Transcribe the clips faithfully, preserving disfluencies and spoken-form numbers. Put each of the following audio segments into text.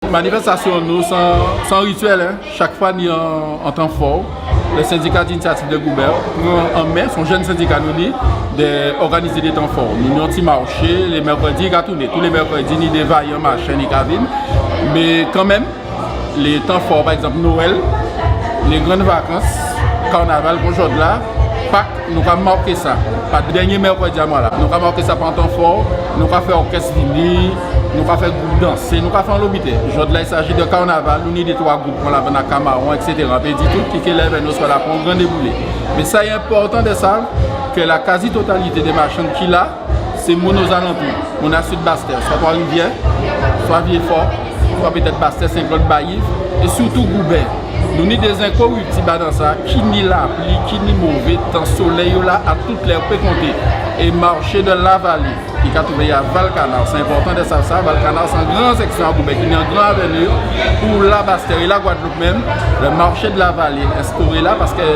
Manifestasion nou sé an, sé an ritiel, en. Chak fwa ni an, an tan fò, le Syndicat d'Initiative de Goubert pran an men, sé an jenn sendika nou ni, de òganizé dé tan fò. Nou ni an ti maché, lé mèkrédi i ka tounen. Tou lé mèkrédi ni dé vayan machin i ka vin. Mé kanmenm, lé tan fò, pa egzanp, Nwel, lé grann vakans, kannaval kon jòdla, Pak, nou ka maké sa pa dènié mèkrédi a mwa-la. Nou ka maké sa pa an tan fò, nou ka fè òkès vini, nou ka fè gwoup dansé, nou ka fè anlo biten. Jòdla, il s'agit de kannaval, nou ni dé twa gwoup kon Labann a Kamawon, et cetera. An pé di tout ki ké lèvé nou swa la pou an gran déboulé. Mé sa i enpòtan de sav ke la kazi totalité dé machann ki la, sé moun ozalantou, moun a Sid Bastè, swa Twa Riviè, swa Vié Fò, swa pétet Bastè, Senklod, Bayiv, é sitou Goubè. Nou ni dé zenkoriktib adan sa, ki ni lapli, ki ni mové tan, soley yo la a tout lè, ou pé konté. É marché de la valée, ki ka touvé a Valkanar, sé enpòtan de sav sa, Valkanar sé an gran seksion a Goubè, ki ni an gran avenir pou la Bastè é la Gwadloup menm. Le marché de la valée enstoré la, paske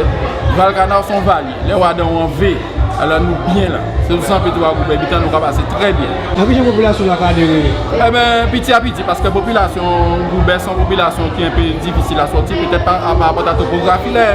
Valkanar sé an valié. Lè ou adan an V, alò nou bien la. Sé pou sa an pé di a Goubè, bitan nou ka pasé trè bien. An kijan popilasion-la ka adéré? Eben, piti a piti, paske popilasion Goubè sé an popilasion ki enpé difisil a sòti, pétet pa, a, pa rapò a topografi-la,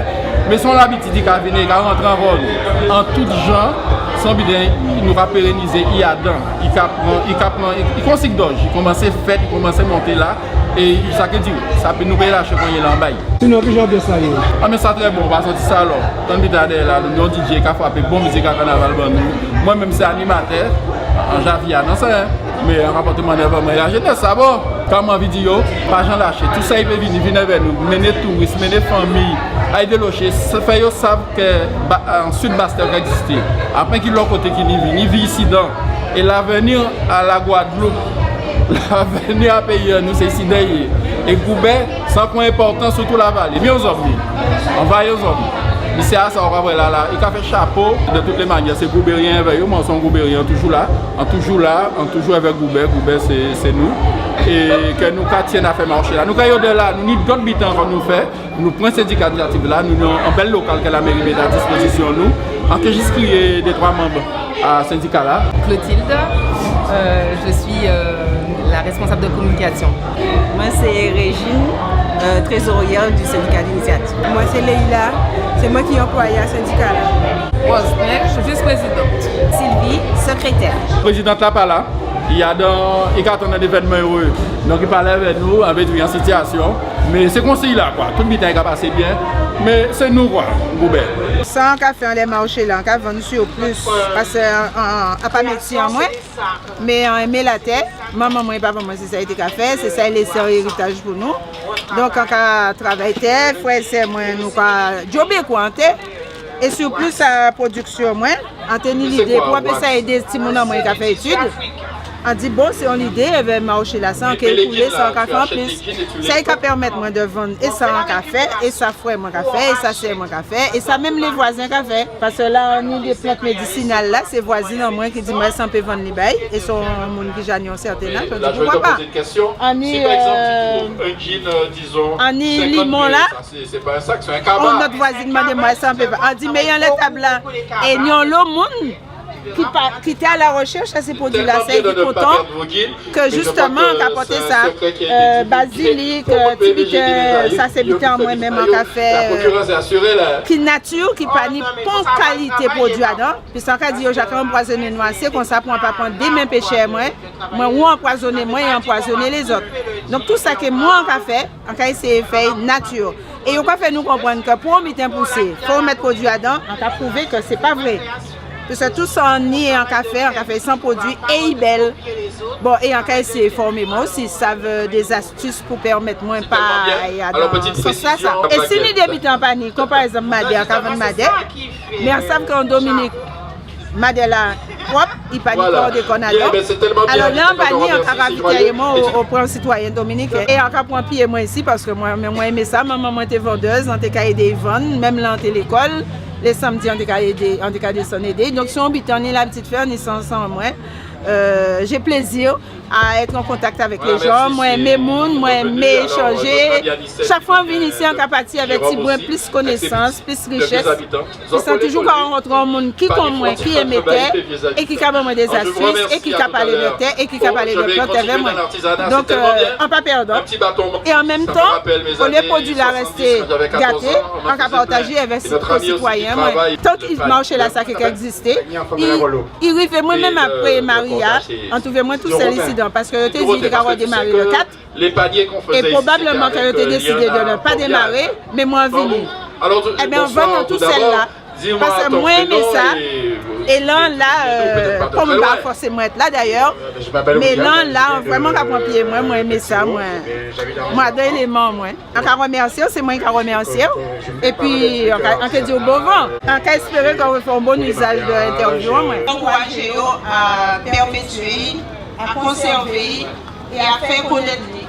mé sé an labitid i ka vini, i ka rantré an kò nou. An tout jan, sé an biten nou ka pérénizé, i adan, i ka pran, i ka pran, i, i kon sigdòj, i koumansé fet, i koumansé monté la, é sa ké diré, sa pé nou pé laché konyéla an bay. Sinon, kijan anbians-la yé? Anbians-la trè bon, ou pa santi sa alò. Tann biten dèyè la, nou ni on DJ ka frapé bon mizik a kannaval ban nou. Mwen menm sé animatè, an, an javi a, non sé, mé an ka pòté mannèv mwen, lajénes sa bon. Kon man anvi di yo, pa jan laché. Tou sa i pé vini, vini avè nou. Mennen touris, mennen fanmi, ay déloché, sa fè yo sav ke ba, an Sid Bastè ka ekzisté. Apen ki lot koté ki ni vi, ni vi isidan. É lavenir a la Gwadloup, lavenir a péyi an nou, sé isidan i yé. É Goubè, sé an kwen enpòtan, sitou lavalé. Mi on zòm, mi. An va on zòm. Misié-a sa ou ka vwè la, la. I ka fè chapo. De tout lé manniè, sé Goubérien avè yo. Mwen sé on Goubérien, an toujou la. An toujou la, an toujou avè Goubè. Goubè, sé, sé nou. É ke nou ka tienn a fè maché-la. Nou ka ay odèla, nou ni dot biten ankò nou fè. Nou pran sendika inisiativ-la, nou ni an bel lokal ke laméri mété a dispozision nou. An ké jis kriyé dé twa manm a sendika-la. Clotilde, euh, je suis, euh, la responsable de communication. Mwen sé Régine, euh, trésorière du syndicat d'initiative. Mwen sé Leila, sé mwen ki anplwayé a sendika-la. Rosnel, je suis vice-présidente. Sylvie, secrétaire. Prézidant-la pa la. I adan, i ka atann an évènman éré. Donk i palé avè nou, an vé di an sitiasion. Mé sé konsi i la, kwa. Tout biten i ka pasé bien. Mé sé nou, kwa, Goubè. Sa an ka fè anlè maché-la, an ka vann sirplis. Paske, an, an, an pa métié an mwen, mé an enmé latè. Manman mwen é papa mwen, sé sa yo té ka fè. Sé sa yo lésé an éritaj pou nou. Donk an ka travay tè, frè é sè mwen, nou ka djobé, kwa, an tè. É sirplis a pwodiksion mwen, an té ni lidé pou apré sa édé timoun an mwen ka fè étid. An di, bon, sé on lidé, enben, maché-la, sa an ké ékoulé, sa an ka fè anplis. Sa i ka pèmet mwen de vann, é sa an ka fè, é sa frè mwen ka fè, é sa sè mwen ka fè, é sa menm lé vwazen ka fè. Paske la, an ni dé plant médisinal la, sé vwazin an mwen ki di mwen si an pé vann li ba'y, é sé on moun ki ja ni on sèten laj, an di, poukwa pa. An ni, euh, an ni limon la, Sé, sé pa on sak, sé on kaba. On lot vwazin mandé mwen si an pé pa. An di, mé i anlè tab-la. É ni onlo moun ki pa, ki té a la rechèch a sé pwodui-la, sa i di kontan ke jisteman an ka pòté sa, euh, bazilik, euh, ti biten, sa sé biten an mwen menm an ka fè, euh, ki nati, ki pa ni pon kalité pwodui adan. Piski an ka di yo ja ka anpwazonnen nou asé, konsa pou an pa pran dé men péché mwen. Mwen, ou anpwazonnen mwen é anpwazonnen lézot. Donk tou sa ke mwen an ka fè, an ka éséyé fè'y nati. É yo ka fè nou konprann ke pou on biten pousé, fò ou mèt pwodui adan, an ka pwouvé ke sé pa vré. Piski tou sa an ni é an ka fè, an ka fè'y san pwodui é i bel. Bon, é an ka éséyé fòmé mwen osi, sav dé zastis pou pèmet mwen pa ay adan sans-lasa. É si ni dé biten an pa ni, kon pa egzanp madè, an ka vann madè, mé an sav ke an Dominik, madè-la pwòp, i pa ni klòdékòn adan. Alò, lè an pa ni, an ka ravitayé mwen o, oprè on sitwayen dominiken. É an ka pran pié mwen isi, paske mwen, mwen enmé sa, manman mwen té vandèz, an té ka édé'y vann, menm lè an té lékol, lé sanmdi, an té ka édé, an té ka désann édé'y. Donk, sé on biten an ni labitid fè, an ni sa an mwen. Euh, j'ai plaisir à être en contact avec les gens. Mwen enmé moun, mwen enmé échanjé. Chak fwa an vin isi, an ka pati avèk tibwen plis konésans, plis richès. Piski an toujou ka rankontré an moun ki kon mwen, ki enmé tè, é ki ka ban mwen dé zastis, é ki ka palé dè tè, é ki ka palé dè plant avè mwen. Donk, euh, an pa pèdan. É an menm tan, olyé pwodui-la rèsté gaté, an ka pataje avèk sitwayen mwen. Tank marché-lasa ki ka egzisté, i, i rivé mwen menm apré mari-a, an twouvé mwen tousèl isidan, paskè yo té di té ka wè démaré le kat. É pwobableman ke yo té désidé de ne pa démaré, mé mwen vini. Ében, an vann an tousèl-la. Paskè mwen enmé sa. É la, la, euh, kon mwen pa fòséman et la dayè, mé la, la, an vrèman ka pran pyé mwen, mwen enmé sa, mwen. Mwen adan éléman mwen. An ka rèmèsyé'w, sé mwen ki ka rèmèsyé'w. Épi, an ka, an ké di'w bon van. An ka èspéré ke ou fè an bon izaj de entèvyou an mwen. Ankourajé yo a pèrpétyé, a konsèvé, é a fè konnet li.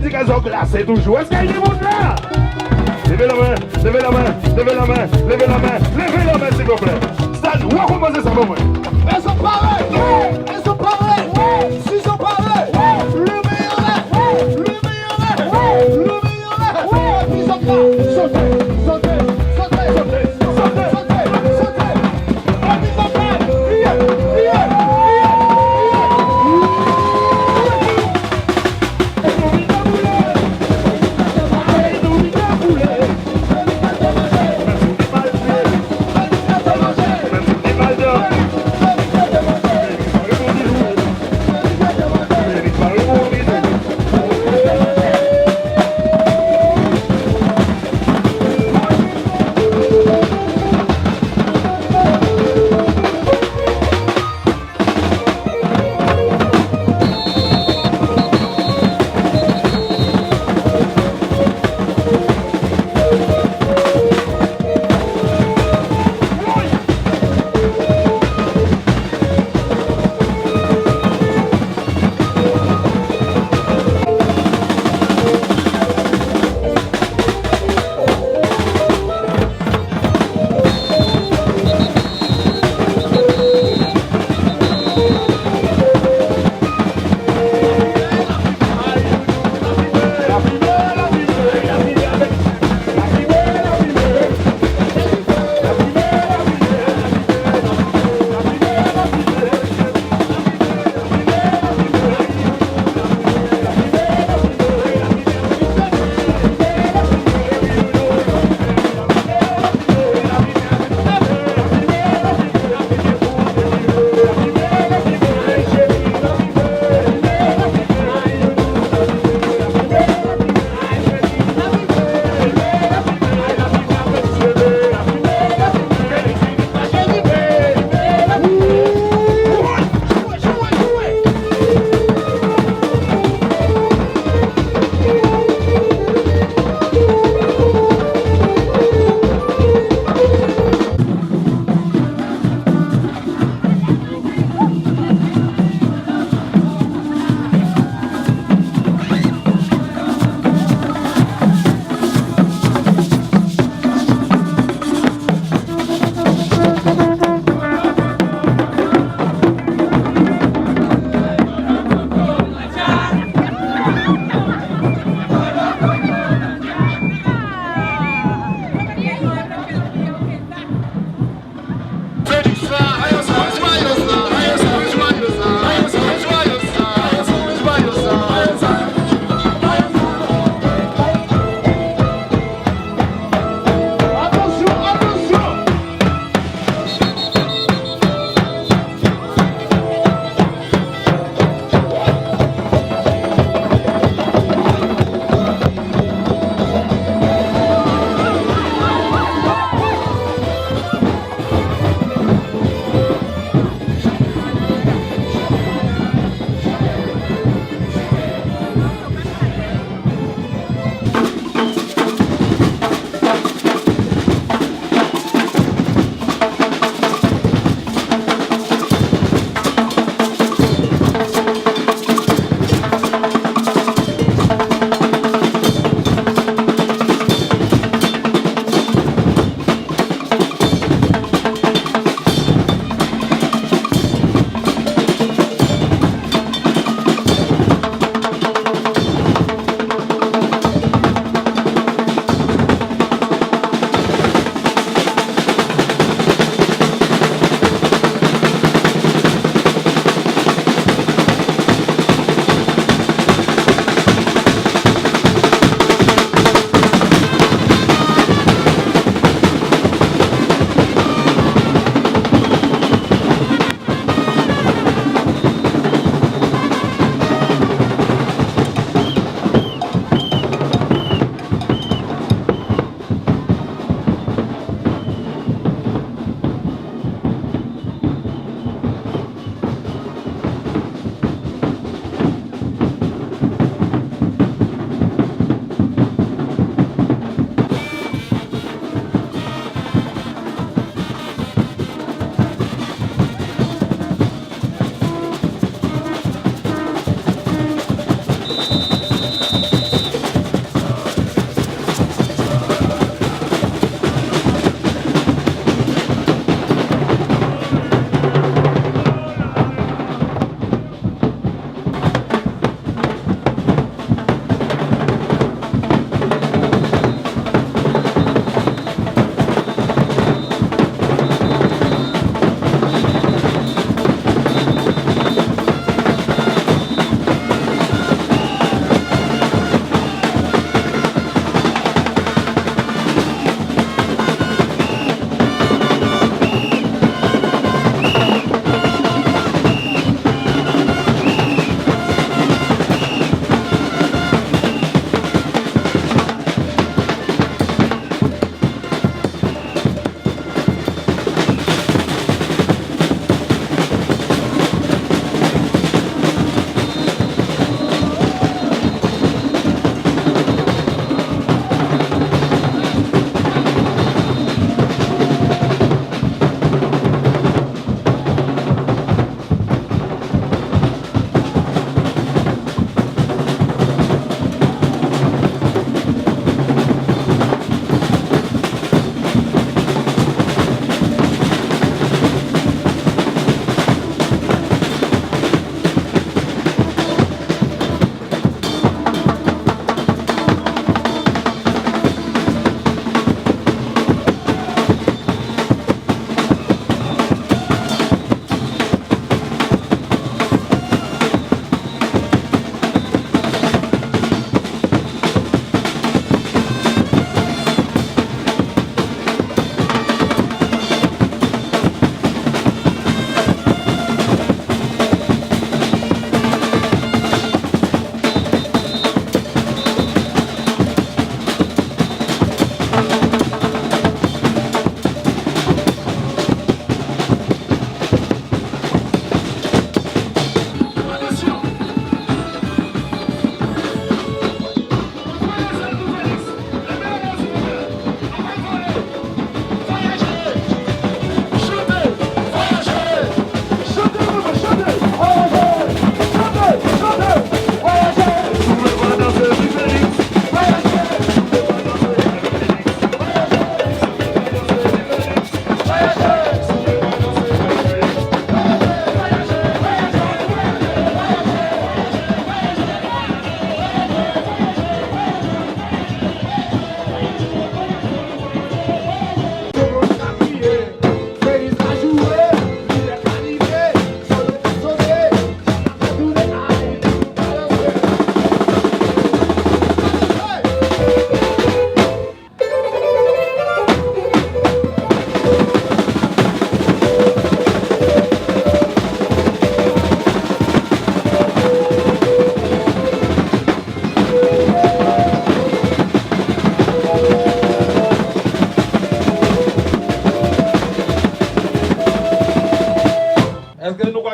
Ti kè zò glasé toujou. Èskè ni moun la? Lévé lamen, lévé lamen, lévé lamen, lévé lamen, lévé lamen, silvouplé. Stan, ou ka koumansé sa, ban mwen. Elles sont parées. Elles sont parées. S'ils sont parés, le meilleur est. Le meilleur est. Le meilleur est. Et puis, ils sont là. Sautez, sautez, sautez, sautez, sautez, sautez, sautez.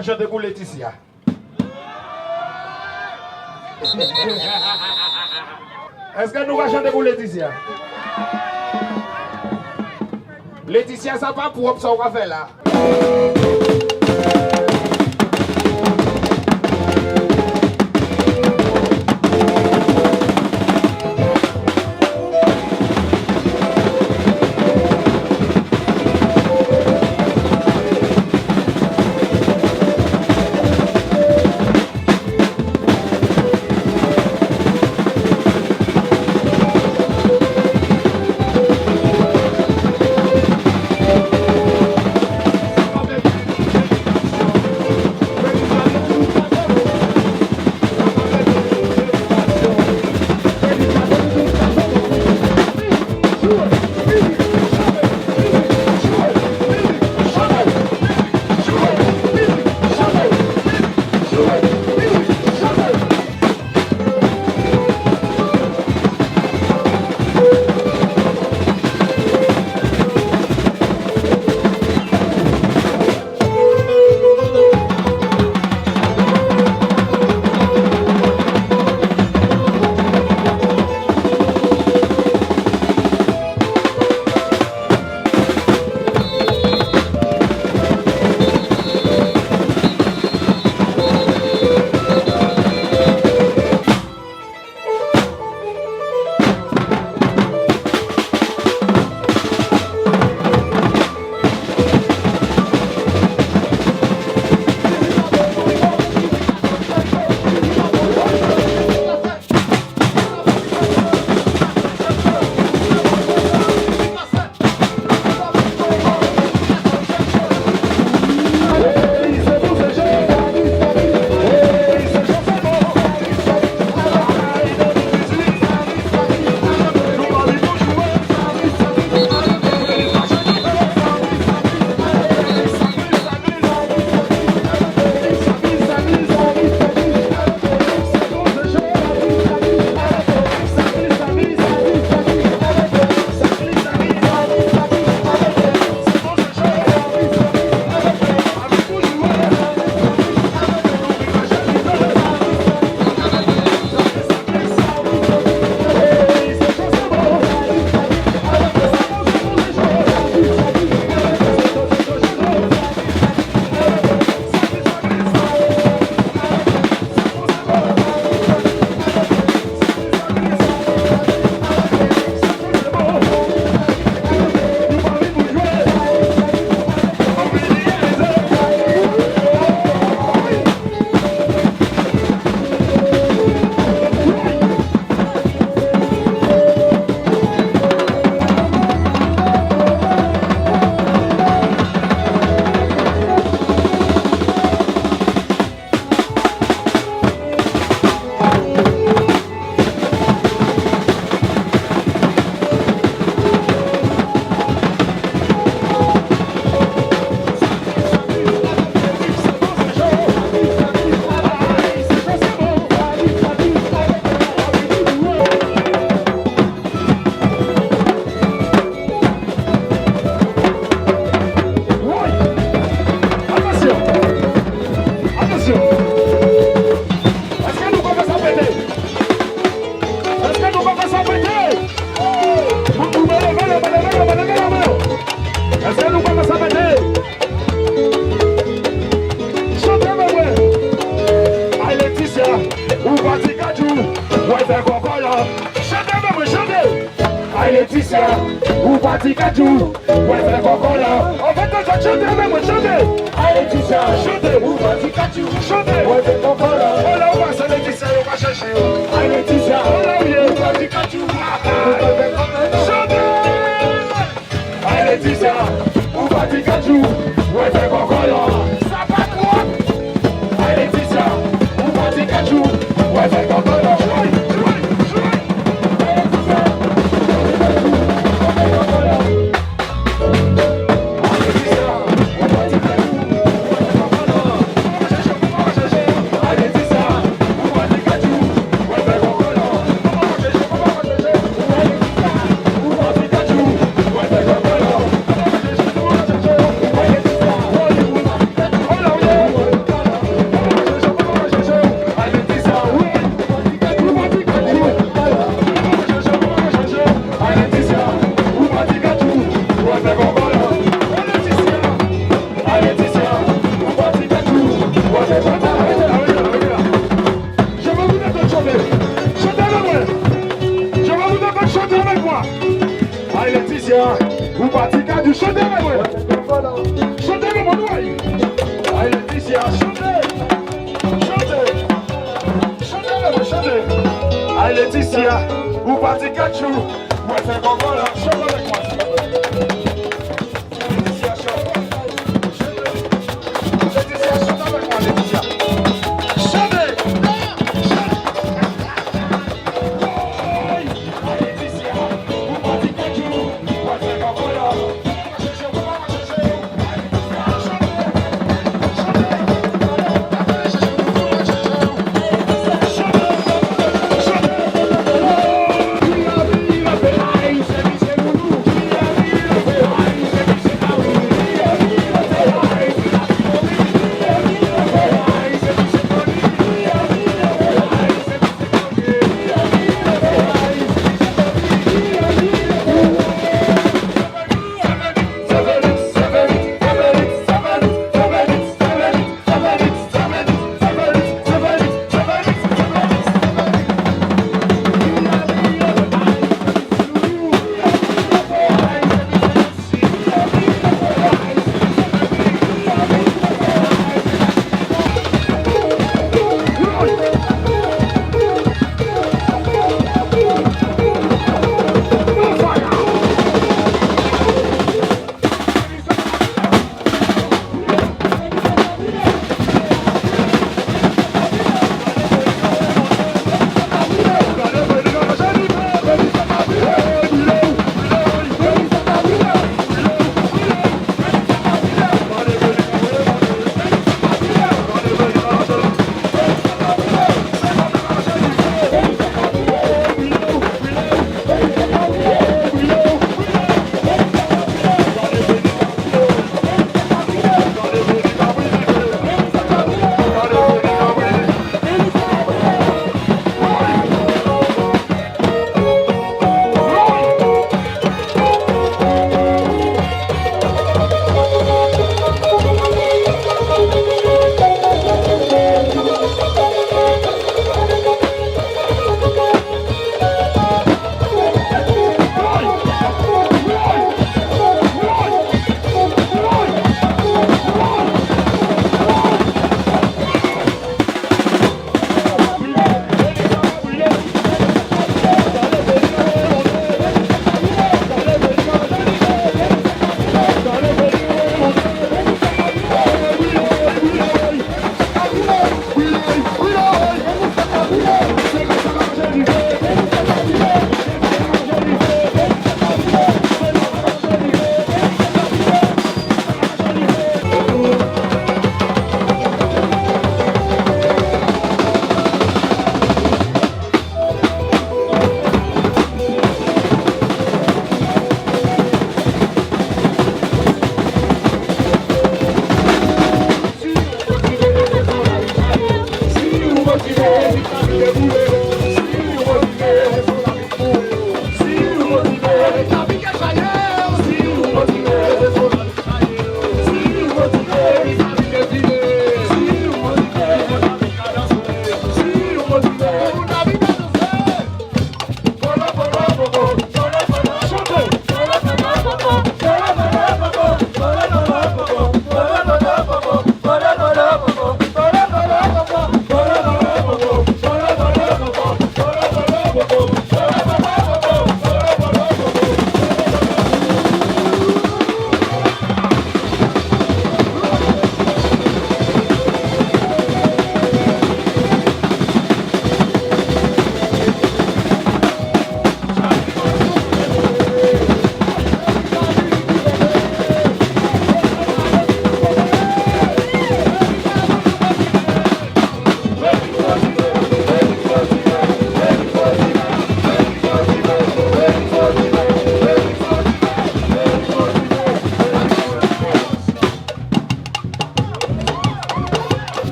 Chanté pou Laetitia. Èske nou ka chanté pou Laetitia? Laetitia, sa pa pwòp sa ou ka fè la. Woy! Atansyon! Atansyon! Èske nou ka fè sa pété? Èske nou ka fè sa pété? Moun, moun, lévé lanmen, lévé lanmen, lévé lanmen. Èske nou ka fè sa pété? Chanté avè mwen. Ay Laetitia, ou pa ti kadjou, wè fè kòkòla. Chanté avè mwen, chanté. Ay Laetitia, ou pa ti kadjou, wè fè kòkòla. Anfèt, chanté avè mwen, chanté. Ay Laetitia, chanté, ou pa ti kadjou, chanté, wè fè kòkòla. Olà ou pasé Laetitia, yo ka chèché'w. Ay Laetitia, olà ou yé, ou pa ti kadjou, wè fè kòkòla. Chanté. Ay Laetitia, ou pa ti kadjou, wè fè kòkòla. Sa pa twòp. Ay Laetitia, ou pa ti kadjou, wè fè kòkòla. Jwé, jwé, jwé. Ay Laetitia, ou pa ti kadjou, wè fè kòkòla. Ay Laetitia, ou pa ti kadjou, wè fè kòkòla. Ay Laetitia, ou pa ti kadjou, wè fè kòkòla. Ay, Laetitia, ou pati ka di chanté, mwen. Chanté, mwen, mwen, mwen. Ay, Laetitia, chanté. Chanté. Chanté, mwen, chanté. Ay, Laetitia, ou pati ka di, mwen, sé bon, voilà. Chanté avèk mwen. Laetitia, chanté. Laetitia, chanté avèk mwen, Laetitia. Chanté.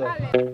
Alé.